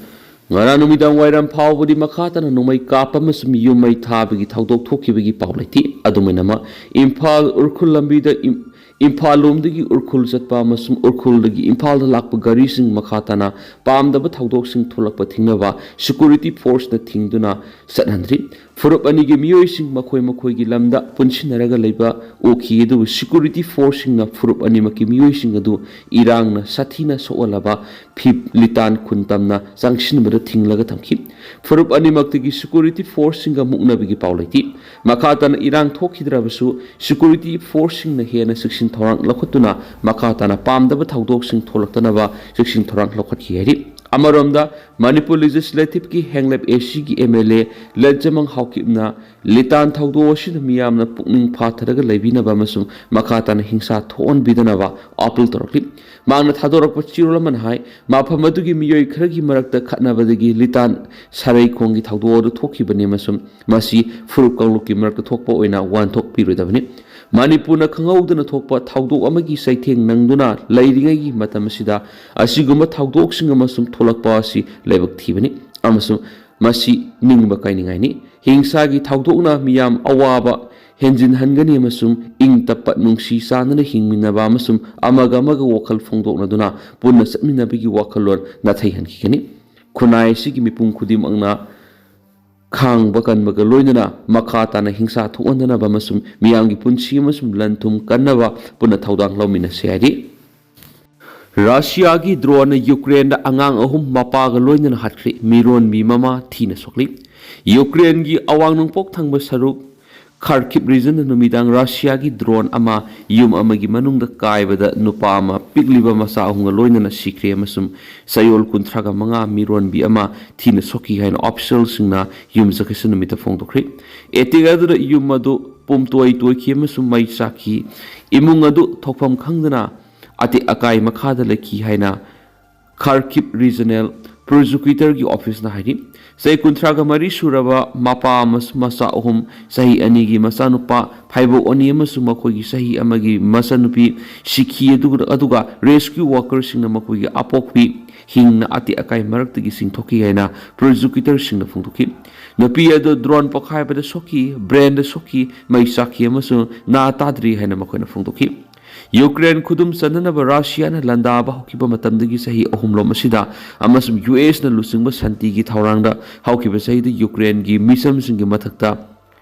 ꯉꯔꯥꯡ ꯅꯨꯃꯤꯗꯥꯡ ꯋꯥꯏꯔꯝ ꯐꯥꯎꯕꯗꯤ ꯃꯈꯥ ꯇꯥꯅ ꯅꯣꯡꯃꯩ ꯀꯥꯞꯄ ꯑꯃꯁꯨꯡ ꯌꯨꯝ ꯃꯩ ꯊꯥꯕꯒꯤ ꯊꯧꯗꯣꯛ ꯊꯣꯛꯈꯤꯕꯒꯤ ꯄꯥꯎ ꯂꯩꯇꯦ꯫ ꯑꯗꯨꯝ ꯑꯣꯏꯅꯃꯛ, ꯏꯝꯐꯥꯜ ꯎꯈ꯭ꯔꯨꯜ ꯂꯝꯕꯤꯗ ꯏꯝ-, ꯏꯝꯐꯥꯜ ꯂꯣꯝꯗꯒꯤ ꯎꯈ꯭ꯔꯨꯜ ꯆꯠꯄ ꯑꯃꯁꯨꯡ ꯎꯈ꯭ꯔꯨꯜꯗꯒꯤ ꯏꯝꯐꯥꯜꯗ ꯂꯥꯛꯄ ꯒꯥꯔꯤꯁꯤꯡ ꯃꯈꯥ ꯇꯥꯅ ꯄꯥꯝꯗꯕ ꯊꯧꯗꯣꯛꯁꯤꯡ ꯊꯣꯛꯂꯛꯄ ꯊꯤꯡꯅꯕ ꯁꯦꯀ꯭ꯌꯨꯔꯤꯇꯤ ꯐꯣꯔꯁꯅ ꯊꯤꯡꯗꯨꯅ ꯆꯠꯍꯟꯗ꯭ꯔꯤ꯫ ꯐꯨꯔꯨꯞ ꯑꯅꯤꯒꯤ ꯃꯤꯑꯣꯏꯁꯤꯡ ꯃꯈꯣꯏ ꯃꯈꯣꯏꯒꯤ ꯂꯝꯗ ꯄꯨꯟꯁꯤꯟꯅꯔꯒ ꯂꯩꯕ ꯎꯈꯤ, ꯑꯗꯨꯕꯨ ꯁꯦꯀ꯭ꯌꯨꯔꯤꯇꯤ ꯐꯣꯔꯁꯁꯤꯡꯅ ꯐꯨꯔꯨꯞ ꯑꯅꯤꯃꯛꯀꯤ ꯃꯤꯑꯣꯏꯁꯤꯡ ꯑꯗꯨ ꯏꯔꯥꯡꯅ ꯁꯥꯊꯤꯅ ꯁꯣꯛꯍꯜꯂꯕ ꯐꯤ-, ꯂꯤꯇꯥꯟ ꯈꯨꯟ ꯇꯝꯅ ꯆꯪꯁꯤꯟꯕꯗ ꯊꯤꯡꯂꯒ ꯊꯝꯈꯤ꯫ ꯐꯨꯔꯨꯞ ꯑꯅꯤꯃꯛꯇꯒꯤ ꯁꯦꯀ꯭ꯌꯨꯔꯤꯇꯤ ꯐꯣꯔꯁꯁꯤꯡꯒ ꯃꯨꯛꯅꯕꯒꯤ ꯄꯥꯎ ꯂꯩꯇꯦ꯫ ꯃꯈꯥ ꯇꯥꯅ ꯏꯔꯥꯡ ꯊꯣꯛꯈꯤꯗ꯭ꯔꯕꯁꯨ, ꯁꯦꯀ꯭ꯌꯨꯔꯤꯇꯤ ꯐꯣꯔꯁꯁꯤꯡꯅ ꯍꯦꯟꯅ ꯆꯦꯛꯁꯤꯟ ꯊꯧꯔꯥꯡ ꯂꯧꯈꯠꯇꯨꯅ ꯃꯈꯥ ꯇꯥꯅ ꯄꯥꯝꯗꯕ ꯊꯧꯗꯣꯛꯁꯤꯡ ꯊꯣꯛꯂꯛꯇꯅꯕ ꯆꯦꯛꯁꯤꯟ ꯊꯧꯔꯥꯡ ꯂꯧꯈꯠꯈꯤ ꯍꯥꯏꯔꯤ꯫ ꯑꯃꯔꯣꯝꯗ, ꯃꯅꯤꯄꯨꯔ ꯂꯦꯖꯤꯁꯂꯦꯇꯤꯚꯀꯤ ꯍꯦꯡꯂꯦꯞ ACꯒꯤ MLA ꯂꯩꯖꯃꯥꯡ ꯍꯥꯎꯀꯤꯞꯅ ꯂꯤꯇꯥꯟ ꯊꯧꯗꯣꯛ ꯑꯁꯤꯗ ꯃꯤꯌꯥꯝꯅ ꯄꯨꯛꯅꯤꯡ ꯐꯥꯊꯔꯒ ꯂꯩꯕꯤꯅꯕ ꯑꯃꯁꯨꯡ ꯃꯈꯥ ꯇꯥꯅ ꯍꯤꯡꯁꯥ ꯊꯣꯛꯍꯟꯕꯤꯗꯅꯕ ꯑꯥꯄꯤꯜ ꯇꯧꯔꯛꯂꯤ꯫ ꯃꯍꯥꯛꯅ ꯊꯥꯗꯣꯔꯛꯄ ꯆꯦꯔꯣꯜ ꯑꯃꯅ ꯍꯥꯏ, ꯃꯐꯝ ꯑꯗꯨꯒꯤ ꯃꯤꯑꯣꯏ ꯈꯔꯒꯤ ꯃꯔꯛꯇ ꯈꯠꯅꯕꯗꯒꯤ ꯂꯤꯇꯥꯟ ꯁꯔꯩꯈꯣꯡꯒꯤ ꯊꯧꯗꯣꯛ ꯑꯗꯨ ꯊꯣꯛꯈꯤꯕꯅꯤ ꯑꯃꯁꯨꯡ ꯃꯁꯤ ꯐꯨꯔꯨꯞ ꯀꯥꯡꯂꯨꯞꯀꯤ ꯃꯔꯛꯇ ꯊꯣꯛꯄ ꯑꯣꯏꯅ ꯋꯥꯍꯟꯊꯣꯛ ꯄꯤꯔꯣꯏꯗꯕꯅꯤ꯫ ꯃꯅꯤꯄꯨꯔꯅ ꯈꯪꯍꯧꯗꯅ ꯊꯣꯛꯄ ꯊꯧꯗꯣꯛ ꯑꯃꯒꯤ ꯆꯩꯊꯦꯡ ꯅꯪꯗꯨꯅ ꯂꯩꯔꯤꯉꯩꯒꯤ ꯃꯇꯝ ꯑꯁꯤꯗ ꯑꯁꯤꯒꯨꯝꯕ ꯊꯧꯗꯣꯛꯁꯤꯡ ꯑꯃꯁꯨꯡ ꯊꯣꯛꯂꯛꯄ ꯑꯁꯤ ꯂꯥꯏꯕꯛ ꯊꯤꯕꯅꯤ ꯑꯃꯁꯨꯡ ꯃꯁꯤ ꯅꯤꯡꯕ ꯀꯥꯏꯅꯤꯡꯉꯥꯏꯅꯤ꯫ ꯍꯤꯡꯁꯥꯒꯤ ꯊꯧꯗꯣꯛꯅ ꯃꯤꯌꯥꯝ ꯑꯋꯥꯕ ꯍꯦꯟꯖꯤꯟꯍꯟꯒꯅꯤ ꯑꯃꯁꯨꯡ ꯏꯪ ꯇꯞꯄ, ꯅꯨꯡꯁꯤ ꯆꯥꯟꯅꯅ ꯍꯤꯡꯃꯤꯟꯅꯕ ꯑꯃꯁꯨꯡ ꯑꯃꯒ ꯑꯃꯒ ꯋꯥꯈꯜ ꯐꯣꯡꯗꯣꯛꯅꯗꯨꯅ ꯄꯨꯟꯅ ꯆꯠꯃꯤꯟꯅꯕꯒꯤ ꯋꯥꯈꯜꯂꯣꯟ ꯅꯥꯊꯩꯍꯟꯈꯤꯒꯅꯤ꯫ ꯈꯨꯟꯅꯥꯏ ꯑꯁꯤꯒꯤ ꯃꯤꯄꯨꯝ ꯈꯨꯗꯤꯡꯃꯛꯅ ꯈꯥꯡꯕ ꯀꯟꯕꯒ ꯂꯣꯏꯅꯅ ꯃꯈꯥ ꯇꯥꯅ ꯍꯤꯡꯁꯥ ꯊꯣꯛꯍꯟꯗꯅꯕ ꯑꯃꯁꯨꯡ ꯃꯤꯌꯥꯝꯒꯤ ꯄꯨꯟꯁꯤ ꯑꯃꯁꯨꯡ ꯂꯟ ꯊꯨꯝ ꯀꯟꯅꯕ ꯄꯨꯟꯅ ꯊꯧꯗꯥꯡ ꯂꯧꯃꯤꯟꯅꯁꯤ ꯍꯥꯏꯔꯤ꯫ ꯔꯁꯤꯌꯥꯒꯤ ꯗ꯭ꯔꯣꯟꯅ ꯌꯨꯀ꯭ꯔꯦꯟꯗ ꯑꯉꯥꯡ ꯑꯍꯨꯝ ꯃꯄꯥꯒ ꯂꯣꯏꯅꯅ ꯍꯥꯠꯈ꯭ꯔꯦ꯫ ꯃꯤꯔꯣꯟꯕꯤ ꯃꯃꯥ ꯊꯤꯅ ꯁꯣꯛꯂꯤ꯫ ꯌꯨꯀ꯭ꯔꯦꯟꯒꯤ ꯑꯋꯥꯡ ꯅꯣꯡꯄꯣꯛ ꯊꯪꯕ ꯁꯔꯨꯛ ꯈꯥꯔꯀꯤꯞ ꯔꯤꯖꯟꯗ ꯅꯨꯃꯤꯗꯥꯡ ꯔꯁꯤꯌꯥꯒꯤ ꯗ꯭ꯔꯣꯟ ꯑꯃ ꯌꯨꯝ ꯑꯃꯒꯤ ꯃꯅꯨꯡꯗ ꯀꯥꯏꯕꯗ ꯅꯨꯄꯥ ꯑꯃ ꯄꯤꯛꯂꯤꯕ ꯃꯆꯥ ꯑꯍꯨꯝꯒ ꯂꯣꯏꯅꯅ ꯁꯤꯈ꯭ꯔꯦ ꯑꯃꯁꯨꯡ ꯆꯌꯣꯜ ꯀꯨꯟꯊ꯭ꯔꯥꯒ ꯃꯉꯥ ꯃꯤꯔꯣꯟꯕꯤ ꯑꯃ ꯊꯤꯅ ꯁꯣꯛꯈꯤ ꯍꯥꯏꯅ ꯑꯣꯐꯤꯁꯤꯌꯦꯜꯁꯤꯡꯅ ꯌꯨꯝꯁꯀꯩꯁ ꯅꯨꯃꯤꯠꯇ ꯐꯣꯡꯗꯣꯛꯈ꯭ꯔꯦ꯫ ꯑꯦꯇꯦꯛ ꯑꯗꯨꯗ ꯌꯨꯝ ꯑꯗꯨ ꯄꯨꯝꯇꯣꯏ ꯇꯣꯏꯈꯤ ꯑꯃꯁꯨꯡ ꯃꯩ ꯆꯥꯛꯈꯤ꯫ ꯏꯃꯨꯡ ꯑꯗꯨ ꯊꯣꯛꯐꯝ ꯈꯪꯗꯅ ꯑꯇꯦꯛ ꯑꯀꯥꯏ ꯃꯈꯥꯗ ꯂꯩꯈꯤ ꯍꯥꯏꯅ ꯈꯥꯔꯀꯤꯞ ꯔꯤꯖꯅꯦꯜ ꯄ꯭ꯔꯣꯁꯤꯀ꯭ꯌꯨꯇꯔꯒꯤ ꯑꯣꯐꯤꯁꯅ ꯍꯥꯏꯔꯤ꯫ ꯆꯍꯤ ꯀꯨꯟꯊ꯭ꯔꯥꯒ ꯃꯔꯤ ꯁꯨꯔꯕ ꯃꯄꯥ ꯑꯃꯁꯨꯡ ꯃꯆꯥ ꯑꯍꯨꯝ, ꯆꯍꯤ ꯑꯅꯤꯒꯤ ꯃꯆꯥꯅꯨꯄꯥ, ꯐꯥꯏꯕꯣꯛ ꯑꯅꯤ ꯑꯃꯁꯨꯡ ꯃꯈꯣꯏꯒꯤ ꯆꯍꯤ ꯑꯃꯒꯤ ꯃꯆꯥꯅꯨꯄꯤ ꯁꯤꯈꯤ, ꯑꯗꯨꯒ, ꯑꯗꯨꯒ ꯔꯦꯁꯀ꯭ꯌꯨ ꯋꯥꯀꯔꯁꯤꯡꯅ ꯃꯈꯣꯏꯒꯤ ꯑꯄꯣꯛꯄꯤ ꯍꯤꯡꯅ ꯑꯇꯦꯛ ꯑꯀꯥꯏ ꯃꯔꯛꯇꯒꯤ ꯆꯤꯡꯊꯣꯛꯈꯤ ꯍꯥꯏꯅ ꯄ꯭ꯔꯣꯁꯤꯀ꯭ꯌꯨꯇꯔꯁꯤꯡꯅ ꯐꯣꯡꯗꯣꯛꯈꯤ꯫ ꯅꯨꯄꯤ ꯑꯗꯨ ꯗ꯭ꯔꯣꯟ ꯄꯣꯈꯥꯏꯕꯗ ꯁꯣꯛꯈꯤ, ꯕ꯭ꯔꯦꯟꯗ ꯁꯣꯛꯈꯤ, ꯃꯩ ꯆꯥꯛꯈꯤ ꯑꯃꯁꯨꯡ ꯅꯥ ꯇꯥꯗ꯭ꯔꯤ ꯍꯥꯏꯅ ꯃꯈꯣꯏꯅ ꯐꯣꯡꯗꯣꯛꯈꯤ꯫ ꯌꯨꯀ꯭ꯔꯦꯟ ꯈꯨꯗꯨꯝ ꯆꯟꯅꯅꯕ ꯔꯁꯤꯌꯥꯅ ꯂꯥꯟꯗꯥꯕ ꯍꯧꯈꯤꯕ ꯃꯇꯝꯗꯒꯤ ꯆꯍꯤ ꯑꯍꯨꯝꯂꯣꯝ ꯑꯁꯤꯗ ꯑꯃꯁꯨꯡ ꯌꯨ ꯑꯦꯁꯅ ꯂꯨꯆꯤꯡꯕ ꯁꯥꯟꯇꯤꯒꯤ ꯊꯧꯔꯥꯡꯗ ꯍꯧꯈꯤꯕ ꯆꯍꯤꯗ ꯌꯨꯀ꯭ꯔꯦꯟꯒꯤ ꯃꯤꯁꯝꯁꯤꯡꯒꯤ ꯃꯊꯛꯇ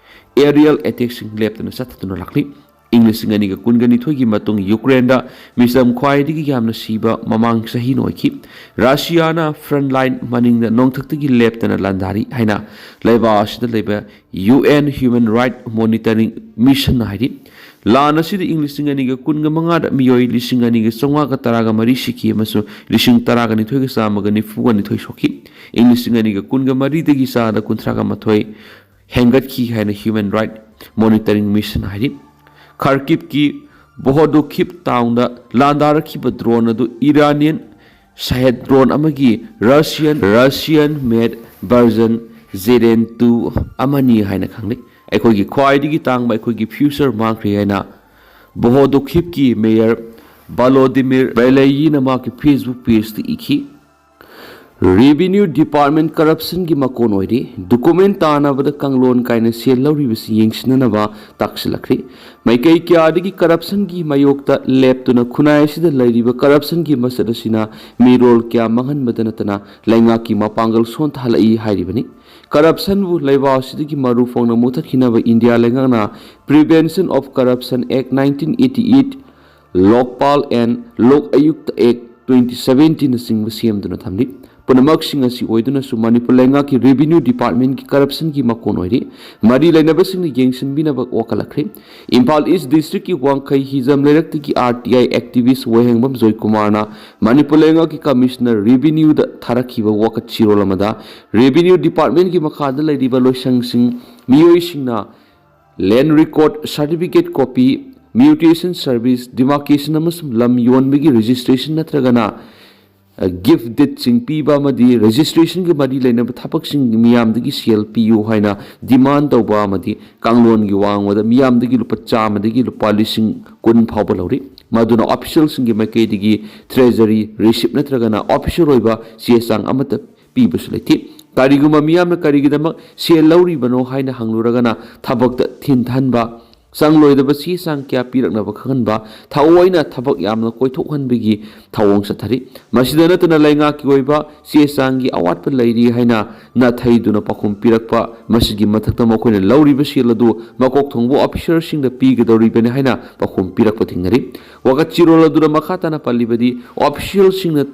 ꯑꯦꯔꯤꯌꯦꯜ ꯑꯦꯇꯦꯛꯁꯤꯡ ꯂꯦꯞꯇꯅ ꯆꯠꯊꯗꯨꯅ ꯂꯥꯛꯂꯤ꯫ ꯏꯪ ꯂꯤꯁꯤꯡ ꯑꯅꯤꯒ ꯀꯨꯟꯒ ꯅꯤꯊꯣꯏꯒꯤ ꯃꯇꯨꯡ ꯌꯨꯀ꯭ꯔꯦꯟꯗ ꯃꯤꯆꯝ ꯈ꯭ꯋꯥꯏꯗꯒꯤ ꯌꯥꯝꯅ ꯁꯤꯕ ꯃꯃꯥꯡ ꯆꯍꯤꯅ ꯑꯣꯏꯈꯤ꯫ ꯔꯁꯤꯌꯥꯅ ꯐ꯭ꯔꯟꯠ ꯂꯥꯏꯟ ꯃꯅꯤꯡꯗ ꯅꯣꯡꯊꯛꯇꯒꯤ ꯂꯦꯞꯇꯅ ꯂꯥꯟꯗꯥꯔꯤ ꯍꯥꯏꯅ ꯂꯩꯕꯥꯛ ꯑꯁꯤꯗ ꯂꯩꯕ U N human rights monitoring ꯃꯤꯁꯟꯅ ꯍꯥꯏꯔꯤ꯫ ꯂꯥꯟ ꯑꯁꯤꯗ ꯏꯪ ꯂꯤꯁꯤꯡ ꯑꯅꯤꯒ ꯀꯨꯟꯒ ꯃꯉꯥꯗ ꯃꯤꯑꯣꯏ ꯂꯤꯁꯤꯡ ꯑꯅꯤꯒ ꯆꯥꯝꯃꯉꯥꯒ ꯇꯔꯥꯒ ꯃꯔꯤ ꯁꯤꯈꯤ ꯑꯃꯁꯨꯡ ꯂꯤꯁꯤꯡ ꯇꯔꯥꯒ ꯅꯤꯊꯣꯏꯒ ꯆꯥꯝꯃꯒ ꯅꯤꯐꯨꯒ ꯅꯤꯊꯣꯏ ꯁꯣꯛꯈꯤ꯫ ꯏꯪ ꯂꯤꯁꯤꯡ ꯑꯅꯤꯒ ꯀꯨꯟꯒ ꯃꯔꯤꯗꯒꯤ ꯆꯥꯗ ꯀꯨꯟꯊ꯭ꯔꯥꯒ ꯃꯥꯊꯣꯏ ꯍꯦꯟꯒꯠꯈꯤ ꯍꯥꯏꯅ ꯍ꯭ꯌꯨꯃꯦꯟ ꯔꯥꯏꯠ ꯃꯣꯅꯤꯇꯔꯤꯡ ꯃꯤꯁꯟ ꯍꯥꯏꯔꯤ꯫ ꯈꯥꯔꯀꯤꯞꯀꯤ ꯕꯣꯍꯣꯗꯣꯈꯤꯞ ꯇꯥꯎꯟꯗ ꯂꯥꯟꯗꯥꯔꯛꯈꯤꯕ ꯗ꯭ꯔꯣꯟ ꯑꯗꯨ ꯏꯔꯥꯅꯤꯌꯟ ꯁꯥꯍꯦꯗ ꯗ꯭ꯔꯣꯟ ꯑꯃꯒꯤ ꯔꯁꯤꯌꯟ, ꯔꯁꯤꯌꯟ ꯃꯦꯗ ꯚꯔꯖꯟ ꯖꯦꯔꯦꯟ ꯇꯨ ꯑꯃꯅꯤ ꯍꯥꯏꯅ ꯈꯪꯅꯩ꯫ ꯑꯩꯈꯣꯏꯒꯤ ꯈ꯭ꯋꯥꯏꯗꯒꯤ ꯇꯥꯡꯕ ꯑꯩꯈꯣꯏꯒꯤ ꯐ꯭ꯌꯨꯆꯔ ꯃꯥꯡꯈ꯭ꯔꯦ ꯍꯥꯏꯅ ꯕꯣꯍꯣꯗꯣꯈꯤꯞꯀꯤ ꯃꯦꯌꯔ ꯚꯥꯂꯣꯗꯤꯃꯤꯔ ꯕꯦꯂꯦꯌꯤꯅ ꯃꯍꯥꯛꯀꯤ ꯐꯦꯁꯕꯨꯛ ꯄꯦꯖꯇ ꯏꯈꯤ꯫ Revenue Department corruptionꯒꯤ ꯃꯀꯣꯟ ꯑꯣꯏꯔꯤ꯫ Document ꯇꯥꯟꯅꯕꯗ ꯀꯥꯡꯂꯣꯟ ꯀꯥꯏꯅ ꯁꯦꯜ ꯂꯧꯔꯤꯕꯁꯤ ꯌꯦꯡꯁꯤꯟꯅꯅꯕ ꯇꯥꯛꯁꯤꯜꯂꯛꯈ꯭ꯔꯤ꯫ ꯃꯥꯏꯀꯩ ꯀꯌꯥꯗꯒꯤ corruptionꯒꯤ ꯃꯥꯌꯣꯛꯇ ꯂꯦꯞꯇꯨꯅ ꯈꯨꯟꯅꯥꯏ ꯑꯁꯤꯗ ꯂꯩꯔꯤꯕ corruptionꯒꯤ ꯃꯁꯛ ꯑꯁꯤꯅ ꯃꯤꯔꯣꯜ ꯀꯌꯥ ꯃꯥꯡꯍꯟꯕꯗ ꯅꯠꯇꯅ ꯂꯩꯉꯥꯛꯀꯤ ꯃꯄꯥꯡꯒꯜ ꯁꯣꯟꯊꯍꯜꯂꯛꯏ ꯍꯥꯏꯔꯤꯕꯅꯤ꯫ Corruptionꯕꯨ ꯂꯩꯕꯥꯛ ꯑꯁꯤꯗꯒꯤ ꯃꯔꯨ ꯐꯪꯅ ꯃꯨꯊꯠꯈꯤꯅꯕ ꯏꯟꯗꯤꯌꯥ ꯂꯩꯉꯥꯛꯅ Prevention of Corruption Act nineteen eighty eight, Lokpal and Lok Ayukt Act twenty seventeen ꯅꯆꯤꯡꯕ ꯁꯦꯝꯗꯨꯅ ꯊꯝꯂꯤ꯫ ꯄꯨꯝꯅꯃꯛꯁꯤꯡ ꯑꯁꯤ ꯑꯣꯏꯗꯨꯅꯁꯨ ꯃꯅꯤꯄꯨꯔ ꯂꯩꯉꯥꯛꯀꯤ Revenue Departmentꯀꯤ corruptionꯒꯤ ꯃꯀꯣꯟ ꯑꯣꯏꯔꯤ꯫ ꯃꯔꯤ ꯂꯩꯅꯕꯁꯤꯡꯅ ꯌꯦꯡꯁꯤꯟꯕꯤꯅꯕ ꯋꯥꯀꯠꯂꯛꯈ꯭ꯔꯤ꯫ ꯏꯝꯐꯥꯜ East Districtꯀꯤ ꯋꯥꯡꯈꯩ ꯍꯤꯖꯝ ꯂꯩꯔꯛꯇꯒꯤ RTI activist ꯋꯥꯍꯦꯡꯕꯝ ꯖꯣꯏꯀꯨꯃꯥꯔꯅ ꯃꯅꯤꯄꯨꯔ ꯂꯩꯉꯥꯛꯀꯤ Commissioner Revenueꯗ ꯊꯥꯔꯛꯈꯤꯕ ꯋꯥꯀꯠ ꯆꯤꯔꯣꯜ ꯑꯃꯗ Revenue Departmentꯀꯤ ꯃꯈꯥꯗ ꯂꯩꯔꯤꯕ ꯂꯣꯏꯁꯪꯁꯤꯡ, ꯃꯤꯑꯣꯏꯁꯤꯡꯅ Land Record Certificate Copy, Mutation Service, Demarcation ꯑꯃꯁꯨꯡ ꯂꯝ ꯌꯣꯟꯕꯒꯤ registration ꯅꯠꯇ꯭ꯔꯒꯅ gift deedꯁꯤꯡ ꯄꯤꯕ ꯑꯃꯗꯤ registrationꯒ ꯃꯔꯤ ꯂꯩꯅꯕ ꯊꯕꯛꯁꯤꯡ ꯃꯤꯌꯥꯝꯗꯒꯤ ꯁꯦꯜ ꯄꯤꯌꯨ ꯍꯥꯏꯅ demand ꯇꯧꯕ ꯑꯃꯗꯤ ꯀꯥꯡꯂꯣꯟꯒꯤ ꯋꯥꯡꯃꯗ ꯃꯤꯌꯥꯝꯗꯒꯤ ꯂꯨꯄꯥ ꯆꯥꯝꯃꯗꯒꯤ ꯂꯨꯄꯥ ꯂꯤꯁꯤꯡ ꯀꯨꯟ ꯐꯥꯎꯕ ꯂꯧꯔꯤ꯫ ꯃꯗꯨꯅ officialꯁꯤꯡꯒꯤ ꯃꯥꯏꯀꯩꯗꯒꯤ treasury receipt ꯅꯠꯇ꯭ꯔꯒꯅ official ꯑꯣꯏꯕ ꯆꯦ ꯆꯥꯡ ꯑꯃꯠꯇ ꯄꯤꯕꯁꯨ ꯂꯩꯇꯦ꯫ ꯀꯔꯤꯒꯨꯝꯕ ꯃꯤꯌꯥꯝꯅ ꯀꯔꯤꯒꯤꯗꯃꯛ ꯁꯦꯜ ꯂꯧꯔꯤꯕꯅꯣ ꯍꯥꯏꯅ ꯍꯪꯂꯨꯔꯒꯅ ꯊꯕꯛꯇ ꯊꯤꯟꯊꯍꯟꯕ, ꯆꯪꯂꯣꯏꯗꯕ ꯆꯦ ꯆꯥꯡ ꯀꯌꯥ ꯄꯤꯔꯛꯅꯕ ꯈꯪꯍꯟꯕ, ꯊꯑꯣꯏꯅ ꯊꯕꯛ ꯌꯥꯝꯅ ꯀꯣꯏꯊꯣꯛꯍꯟꯕꯒꯤ ꯊꯧꯑꯣꯡ ꯆꯠꯊꯔꯤ꯫ ꯃꯁꯤꯗ ꯅꯠꯇꯅ ꯂꯩꯉꯥꯛꯀꯤ ꯑꯣꯏꯕ ꯆꯦ ꯆꯥꯡꯒꯤ ꯑꯋꯥꯠꯄ ꯂꯩꯔꯤ ꯍꯥꯏꯅ ꯅꯥꯊꯩꯗꯨꯅ ꯄꯥꯎꯈꯨꯝ ꯄꯤꯔꯛꯄ, ꯃꯁꯤꯒꯤ ꯃꯊꯛꯇ ꯃꯈꯣꯏꯅ ꯂꯧꯔꯤꯕ ꯁꯦꯜ ꯑꯗꯨ ꯃꯀꯣꯛ ꯊꯣꯡꯕ officerꯁꯤꯡꯗ ꯄꯤꯒꯗꯧꯔꯤꯕꯅꯤ ꯍꯥꯏꯅ ꯄꯥꯎꯈꯨꯝ ꯄꯤꯔꯛꯄ ꯊꯦꯡꯅꯔꯤ꯫ ꯋꯥꯀꯠ ꯆꯤꯔꯣꯜ ꯑꯗꯨꯗ ꯃꯈꯥ ꯇꯥꯅ ꯄꯜꯂꯤꯕꯗꯤ officialꯁꯤꯡꯅ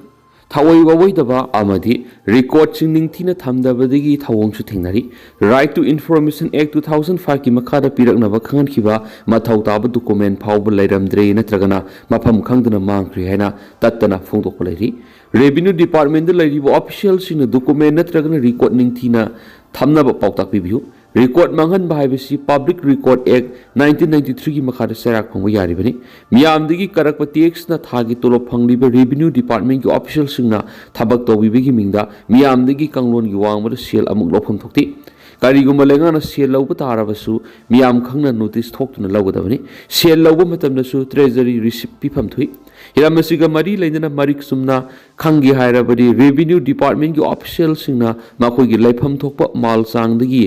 ꯊꯑꯣꯏ ꯋꯥꯑꯣꯏꯗꯕ ꯑꯃꯗꯤ recordꯁꯤꯡ ꯅꯤꯡꯊꯤꯅ ꯊꯝꯗꯕꯗꯒꯤ ꯊꯧꯑꯣꯡꯁꯨ ꯊꯦꯡꯅꯔꯤ꯫ Right to Information Act two thousand fiveꯀꯤ ꯃꯈꯥꯗ ꯄꯤꯔꯛꯅꯕ ꯈꯪꯍꯟꯈꯤꯕ ꯃꯊꯧ ꯇꯥꯕ document ꯐꯥꯎꯕ ꯂꯩꯔꯝꯗ꯭ꯔꯦ ꯅꯠꯇ꯭ꯔꯒꯅ ꯃꯐꯝ ꯈꯪꯗꯅ ꯃꯥꯡꯈ꯭ꯔꯦ ꯍꯥꯏꯅ ꯇꯠꯇꯅ ꯐꯣꯡꯗꯣꯛꯄ ꯂꯩꯔꯤ꯫ Revenue Departmentꯗ ꯂꯩꯔꯤꯕ officialꯁꯤꯡꯅ document ꯅꯠꯇ꯭ꯔꯒꯅ record ꯅꯤꯡꯊꯤꯅ ꯊꯝꯅꯕ ꯄꯥꯎꯇꯥꯛ ꯄꯤꯕꯤꯌꯨ꯫ Record ꯃꯥꯡꯍꯟꯕ ꯍꯥꯏꯕꯁꯤ Public Record Act nineteen ninety threeꯒꯤ ꯃꯈꯥꯗ ꯆꯩꯔꯥꯛ ꯐꯪꯕ ꯌꯥꯔꯤꯕꯅꯤ꯫ ꯃꯤꯌꯥꯝꯗꯒꯤ ꯀꯥꯔꯛꯄ taxꯅ ꯊꯥꯒꯤ ꯇꯣꯂꯣꯞ ꯐꯪꯂꯤꯕ Revenue Departmentꯀꯤ officialꯁꯤꯡꯅ ꯊꯕꯛ ꯇꯧꯕꯤꯕꯒꯤ ꯃꯤꯡꯗ ꯃꯤꯌꯥꯝꯗꯒꯤ ꯀꯥꯡꯂꯣꯟꯒꯤ ꯋꯥꯡꯃꯗ ꯁꯦꯜ ꯑꯃꯨꯛ ꯂꯧꯐꯝ ꯊꯣꯛꯇꯦ꯫ ꯀꯔꯤꯒꯨꯝꯕ ꯂꯩꯉꯥꯛꯅ ꯁꯦꯜ ꯂꯧꯕ ꯇꯥꯔꯕꯁꯨ ꯃꯤꯌꯥꯝ ꯈꯪꯅ ꯅꯣꯇꯤꯁ ꯊꯣꯛꯇꯨꯅ ꯂꯧꯒꯗꯕꯅꯤ꯫ ꯁꯦꯜ ꯂꯧꯕ ꯃꯇꯝꯗꯁꯨ ꯇ꯭ꯔꯦꯖꯔꯤ ꯔꯤꯁꯤꯞ ꯄꯤꯐꯝ ꯊꯣꯛꯏ꯫ ꯍꯤꯔꯝ ꯑꯁꯤꯒ ꯃꯔꯤ ꯂꯩꯅꯅ ꯃꯔꯤꯛ ꯆꯨꯝꯅ ꯈꯪꯒꯦ ꯍꯥꯏꯔꯕꯗꯤ ꯔꯦꯚꯤꯅ꯭ꯌꯨ ꯗꯤꯄꯥꯔꯠꯃꯦꯟꯒꯤ ꯑꯣꯐꯤꯁꯤꯌꯦꯜꯁꯤꯡꯅ ꯃꯈꯣꯏꯒꯤ ꯂꯩꯐꯝ ꯊꯣꯛꯄ ꯃꯥꯜ ꯆꯥꯡꯗꯒꯤ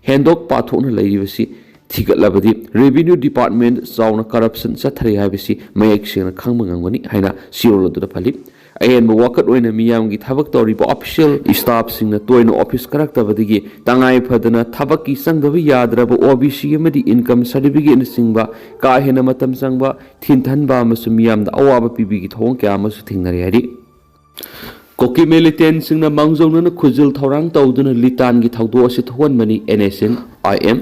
ꯍꯦꯟꯗꯣꯛ ꯄꯥꯊꯣꯛꯅ ꯂꯩꯔꯤꯕꯁꯤ ꯊꯤꯒꯠꯂꯕꯗꯤ ꯔꯦꯚꯤꯅ꯭ꯌꯨ ꯗꯤꯄꯥꯔꯠꯃꯦꯟ ꯆꯥꯎꯅ ꯀꯔꯞꯁꯟ ꯆꯠꯊꯔꯤ ꯍꯥꯏꯕꯁꯤ ꯃꯌꯦꯛ ꯁꯦꯡꯅ ꯈꯪꯕ ꯉꯝꯒꯅꯤ ꯍꯥꯏꯅ ꯆꯦꯔꯣꯜ ꯑꯗꯨꯗ ꯄꯜꯂꯤ꯫ ꯑꯍꯦꯟꯕ ꯋꯥꯀꯠ ꯑꯣꯏꯅ ꯃꯤꯌꯥꯝꯒꯤ ꯊꯕꯛ ꯇꯧꯔꯤꯕ ꯑꯣꯐꯤꯁꯤꯌꯦꯜ ꯁ꯭ꯇꯥꯐꯁꯤꯡꯅ ꯇꯣꯏꯅ ꯑꯣꯐꯤꯁ ꯀꯥꯔꯛꯇꯕꯗꯒꯤ ꯇꯉꯥꯏ ꯐꯗꯅ ꯊꯕꯛꯀꯤ ꯆꯪꯗꯕ ꯌꯥꯗ꯭ꯔꯕ ꯑꯣ ꯕꯤ ꯁꯤ ꯑꯃꯗꯤ ꯏꯟꯀꯝ ꯁꯥꯔꯇꯤꯐꯤꯀꯦꯠꯅꯆꯤꯡꯕ ꯀꯥ ꯍꯦꯟꯅ ꯃꯇꯝ ꯆꯪꯕ, ꯊꯤꯟꯊꯟꯕ ꯑꯃꯁꯨꯡ ꯃꯤꯌꯥꯝꯗ ꯑꯋꯥꯕ ꯄꯤꯕꯒꯤ ꯊꯧꯑꯣꯡ ꯀꯌꯥ ꯑꯃꯁꯨ ꯊꯦꯡꯅꯔꯦ ꯍꯥꯏꯔꯤ꯫ ꯀꯨꯀꯤ ꯃꯤꯂꯤꯇꯦꯟꯁꯤꯡꯅ ꯃꯥꯡꯖꯧꯅꯅ ꯈꯨꯖꯤꯜ ꯊꯧꯔꯥꯡ ꯇꯧꯗꯨꯅ ꯂꯤꯇꯥꯟꯒꯤ ꯊꯧꯗꯣꯛ ꯑꯁꯤ ꯊꯣꯛꯍꯟꯕꯅꯤ N S N I M.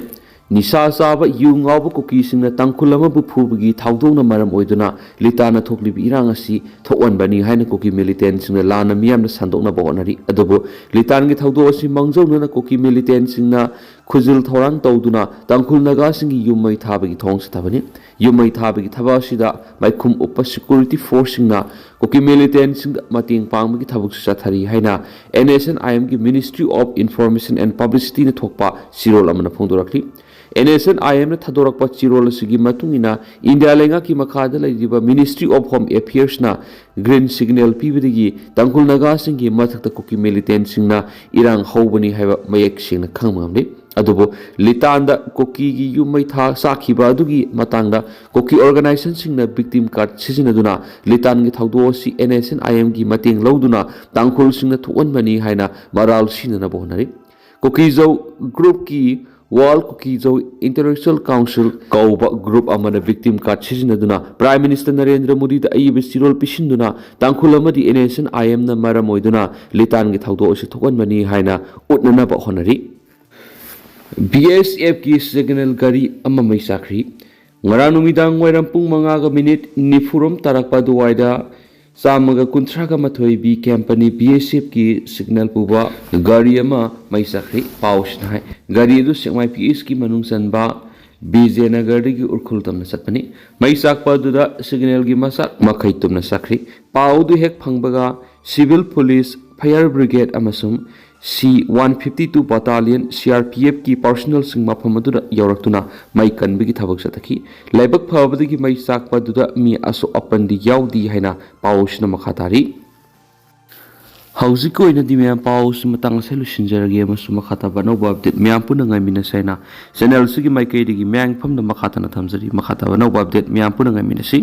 ꯅꯤꯁꯥ ꯆꯥꯕ ꯌꯨ ꯉꯥꯎꯕ ꯀꯨꯀꯤꯁꯤꯡꯅ ꯇꯥꯡꯈꯨꯜ ꯑꯃꯕꯨ ꯐꯨꯕꯒꯤ ꯊꯧꯗꯣꯛꯅ ꯃꯔꯝ ꯑꯣꯏꯗꯨꯅ ꯂꯤꯇꯥꯟꯅ ꯊꯣꯛꯂꯤꯕ ꯏꯔꯥꯡ ꯑꯁꯤ ꯊꯣꯛꯍꯟꯕꯅꯤ ꯍꯥꯏꯅ ꯀꯨꯀꯤ ꯃꯤꯂꯤꯇꯦꯟꯁꯤꯡꯅ ꯂꯥꯟꯅ ꯃꯤꯌꯥꯝꯅ ꯁꯟꯗꯣꯛꯅꯕ ꯍꯣꯠꯅꯔꯤ꯫ ꯑꯗꯨꯕꯨ ꯂꯤꯇꯥꯟꯒꯤ ꯊꯧꯗꯣꯛ ꯑꯁꯤ ꯃꯥꯡꯖꯧꯅꯅ ꯀꯨꯀꯤ ꯃꯤꯂꯤꯇꯦꯟꯁꯤꯡꯅ ꯈꯨꯖꯤꯜ ꯊꯧꯔꯥꯡ ꯇꯧꯗꯨꯅ ꯇꯥꯡꯈꯨꯜ ꯅꯥꯒꯥꯁꯤꯡꯒꯤ ꯌꯨꯝ ꯃꯩ ꯊꯥꯕꯒꯤ ꯊꯧꯑꯣꯡ ꯆꯠꯊꯕꯅꯤ꯫ ꯌꯨꯝ ꯃꯩ ꯊꯥꯕꯒꯤ ꯊꯕꯛ ꯑꯁꯤꯗ ꯃꯥꯏꯈꯨꯝ ꯎꯞꯄ ꯁꯦꯀ꯭ꯌꯨꯔꯤꯇꯤ ꯐꯣꯔꯁꯁꯤꯡꯅ ꯀꯨꯀꯤ ꯃꯤꯂꯤꯇꯦꯟꯁꯤꯡꯗ ꯃꯇꯦꯡ ꯄꯥꯡꯕꯒꯤ ꯊꯕꯛꯁꯨ ꯆꯠꯊꯔꯤ ꯍꯥꯏꯅ ꯑꯦꯟ ꯑꯦꯁ ꯑꯦꯟ ꯑꯥꯏ ꯑꯦꯝꯒꯤ Ministry of Information and Publicityꯅ ꯊꯣꯛꯄ ꯆꯦꯔꯣꯜ ꯑꯃꯅ ꯐꯣꯡꯗꯣꯔꯛꯂꯤ꯫ ꯑꯦꯟ ꯑꯦꯁ ꯑꯦꯟ ꯑꯥꯏ ꯑꯦꯝꯅ ꯊꯥꯗꯣꯔꯛꯄ ꯆꯦꯔꯣꯜ ꯑꯁꯤꯒꯤ ꯃꯇꯨꯡ ꯏꯟꯅ ꯏꯟꯗꯤꯌꯥ ꯂꯩꯉꯥꯛꯀꯤ ꯃꯈꯥꯗ ꯂꯩꯔꯤꯕ Ministry of Home Affairsꯅ ꯒ꯭ꯔꯤꯟ ꯁꯤꯒꯅꯦꯜ ꯄꯤꯕꯗꯒꯤ ꯇꯥꯡꯈꯨꯜ ꯅꯥꯒꯥꯁꯤꯡꯒꯤ ꯃꯊꯛꯇ ꯀꯨꯀꯤ ꯃꯤꯂꯤꯇꯦꯟꯁꯤꯡꯅ ꯏꯔꯥꯡ ꯍꯧꯕꯅꯤ ꯍꯥꯏꯕ ꯃꯌꯦꯛ ꯁꯦꯡꯅ ꯈꯪꯕ ꯉꯝꯂꯤ꯫ ꯑꯗꯨꯕꯨ ꯂꯤꯇꯥꯟꯗ ꯀꯨꯀꯤꯒꯤ ꯌꯨꯝ ꯃꯩ ꯊꯥ ꯆꯥꯛꯈꯤꯕ ꯑꯗꯨꯒꯤ ꯃꯇꯥꯡꯗ ꯀꯨꯀꯤ ꯑꯣꯔꯒꯅꯥꯏꯖꯦꯁꯟꯁꯤꯡꯅ ꯚꯤꯛꯇꯤꯝ ꯀꯥꯔꯗ ꯁꯤꯖꯤꯟꯅꯗꯨꯅ ꯂꯤꯇꯥꯟꯒꯤ ꯊꯧꯗꯣꯛ ꯑꯁꯤ ꯑꯦꯟ ꯑꯦꯁ ꯑꯦꯟ ꯑꯥꯏ ꯑꯦꯝꯒꯤ ꯃꯇꯦꯡ ꯂꯧꯗꯨꯅ ꯇꯥꯡꯈꯨꯜꯁꯤꯡꯅ ꯊꯣꯛꯍꯟꯕꯅꯤ ꯍꯥꯏꯅ ꯃꯔꯥꯜ ꯁꯤꯅꯅꯕ ꯍꯣꯠꯅꯔꯤ꯫ ꯀꯨꯀꯤꯖꯧ ꯒ꯭ꯔꯨꯞꯀꯤ World Kukizou Intellectual Council ꯀꯧꯕ ꯒ꯭ꯔꯨꯞ ꯑꯃꯅ ꯚꯤꯛꯇꯤꯝ ꯀꯥꯔꯗ ꯁꯤꯖꯤꯟꯅꯗꯨꯅ ꯄ꯭ꯔꯥꯏꯝ ꯃꯤꯅꯤꯁꯇꯔ ꯅꯔꯦꯟꯗ꯭ꯔ ꯃꯣꯗꯤꯗ ꯑꯏꯕ ꯆꯦꯔꯣꯜ ꯄꯤꯁꯤꯟꯗꯨꯅ ꯇꯥꯡꯈꯨꯜ ꯑꯃꯗꯤ ꯑꯦꯟ ꯑꯦꯁ ꯑꯦꯟ ꯑꯥꯏ ꯑꯦꯝꯅ ꯃꯔꯝ ꯑꯣꯏꯗꯨꯅ ꯂꯤꯇꯥꯟꯒꯤ ꯊꯧꯗꯣꯛ ꯑꯁꯤ ꯊꯣꯛꯍꯟꯕꯅꯤ ꯍꯥꯏꯅ ꯎꯠꯅꯅꯕ ꯍꯣꯠꯅꯔꯤ꯫ ꯕꯤ ꯑꯦꯁ ꯑꯦꯐꯀꯤ ꯁꯤꯒꯅꯦꯜ ꯒꯥꯔꯤ ꯑꯃ ꯃꯩ ꯆꯥꯛꯈ꯭ꯔꯤ꯫ ꯉꯔꯥꯡ ꯅꯨꯃꯤꯗꯥꯡ ꯋꯥꯏꯔꯝ ꯄꯨꯡ ꯃꯉꯥꯒ ꯃꯤꯅꯤꯠ ꯅꯤꯐꯨꯔꯣꯝ ꯇꯥꯔꯛꯄ ꯑꯗꯨꯋꯥꯏꯗ ꯆꯥꯝꯃꯒ ꯀꯨꯟꯊ꯭ꯔꯥꯒ ꯃꯥꯊꯣꯏ ꯕꯤ ꯀꯦꯝꯄꯅꯤ ꯕꯤ ꯑꯦꯁ ꯑꯦꯐꯀꯤ ꯁꯤꯒꯅꯦꯜ ꯄꯨꯕ ꯒꯥꯔꯤ ꯑꯃ ꯃꯩ ꯆꯥꯛꯈ꯭ꯔꯤ꯫ ꯄꯥꯎꯁꯤꯅ ꯍꯥꯏ, ꯒꯥꯔꯤ ꯑꯗꯨ ꯁꯦꯛꯃꯥꯏ ꯄꯤ ꯑꯦꯁꯀꯤ ꯃꯅꯨꯡ ꯆꯟꯕ ꯕꯤꯖꯦꯅꯒꯔꯗꯒꯤ ꯎꯔꯈꯨꯜ ꯇꯝꯅ ꯆꯠꯄꯅꯤ꯫ ꯃꯩ ꯆꯥꯛꯄ ꯑꯗꯨꯗ ꯁꯤꯒꯅꯦꯜꯒꯤ ꯃꯆꯥꯛ ꯃꯈꯩ ꯇꯨꯝꯅ ꯆꯥꯛꯈ꯭ꯔꯤ꯫ ꯄꯥꯎ ꯑꯗꯨ ꯍꯦꯛ ꯐꯪꯕꯒ ꯁꯤꯚꯤꯜ ꯄꯨꯂꯤꯁ, ꯐꯥꯌꯔ ꯕ꯭ꯔꯤꯒꯦꯗ ꯑꯃꯁꯨꯡ C one fifty two Battalion C R P F ꯀꯤ personnelꯁꯤꯡ ꯃꯐꯝ ꯑꯗꯨꯗ ꯌꯧꯔꯛꯇꯨꯅ ꯃꯩ ꯀꯟꯕꯒꯤ ꯊꯕꯛ ꯆꯠꯊꯈꯤ꯫ ꯂꯥꯏꯕꯛ ꯐꯕꯗꯒꯤ ꯃꯩ ꯆꯥꯛꯄ ꯑꯗꯨꯗ ꯃꯤ ꯑꯁꯣꯛ ꯑꯄꯟꯗꯤ ꯌꯥꯎꯗꯦ ꯍꯥꯏꯅ ꯄꯥꯎ ꯑꯁꯤꯅ ꯃꯈꯥ ꯇꯥꯔꯤ꯫ ꯍꯧꯖꯤꯛꯀꯤ ꯑꯣꯏꯅꯗꯤ ꯃꯌꯥꯝ ꯄꯥꯎ ꯑꯁꯤ ꯃꯇꯥꯡ ꯑꯁꯤꯗ ꯂꯣꯏꯁꯤꯟꯖꯔꯒꯦ ꯑꯃꯁꯨꯡ ꯃꯈꯥ ꯇꯥꯕ ꯑꯅꯧꯕ update ꯃꯌꯥꯝ ꯄꯨꯟꯅ ꯉꯥꯏꯃꯤꯟꯅꯁꯦ ꯍꯥꯏꯅ channel ꯑꯁꯤꯒꯤ ꯃꯥꯏꯀꯩꯗꯒꯤ ꯃꯌꯥꯝꯒꯤ ꯐꯝꯗ ꯃꯈꯥ ꯇꯥꯅ ꯊꯝꯖꯔꯤ꯫ ꯃꯈꯥ ꯇꯥꯕ ꯑꯅꯧꯕ update ꯃꯌꯥꯝ ꯄꯨꯟꯅ ꯉꯥꯏꯃꯤꯟꯅꯁꯤ꯫